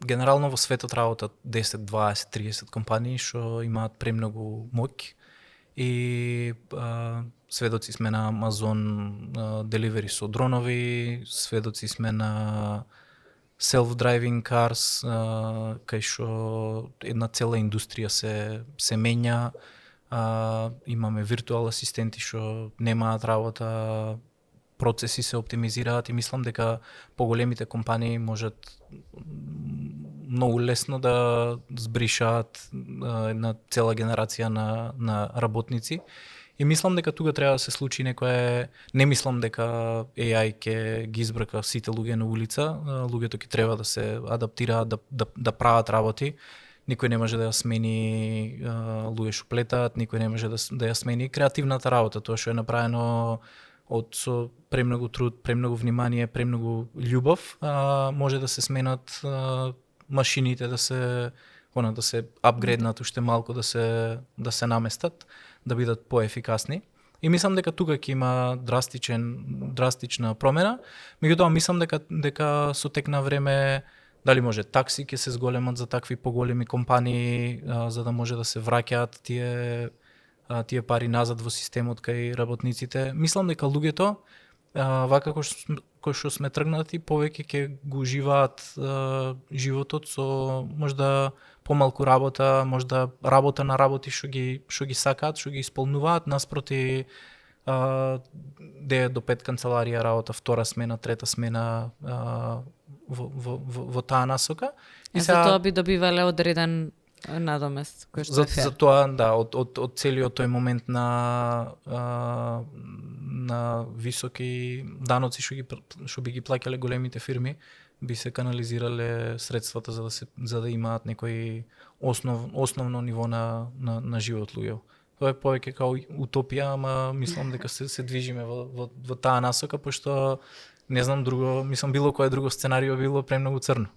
генерално во светот работат 10, 20, 30 компании што имаат премногу моќ и сведоци сме на Amazon деливери со дронови, сведоци сме на self-driving cars, кај што една цела индустрија се менја. Имаме виртуал асистенти што немаат работа, процеси се оптимизираат и мислам дека поголемите компании можат многу лесно да збришаат една цела генерација на работници. И мислам дека тука треба да се случи некое, не мислам дека AI ќе ги избрка сите луѓе на улица, луѓето ќе треба да се адаптираат, да прават работи. Никој не може да ја смени луѓе што плетаат, никој не може да ја смени креативната работа, тоа што е направено со премногу труд, премногу внимание, премногу љубов, може да се сменат машините, да се апгрейднат уште малку, да се наместат, да бидат поефикасни. И мислам дека тука ќе има драстична промена. Меѓутоа мислам дека со тек на време дали може такси ќе се зголемат за такви поголеми компании, за да може да се враќаат тие пари назад во системот кај работниците. Мислам дека луѓето вака кој што сме тргнати, повеќе ќе го уживаат животот со можда помалку работа, можда работа на работи што ги сакаат, што ги исполнуваат, наспроти 9 до 5 канцеларија работа, втора смена, трета смена во таа насока. И за тоа би добивале одреден надомест кој што е фер. За тоа, да, од целиот тој момент на високи даноци што би ги плаќале големите фирми, би се канализирале средствата за да имаат некој основно ниво на живот луѓе. Тоа е повеќе као утопија, ама мислам дека се движиме во таа насока, пошто не знам друго, мислам било кое друго сценарио било премногу црно.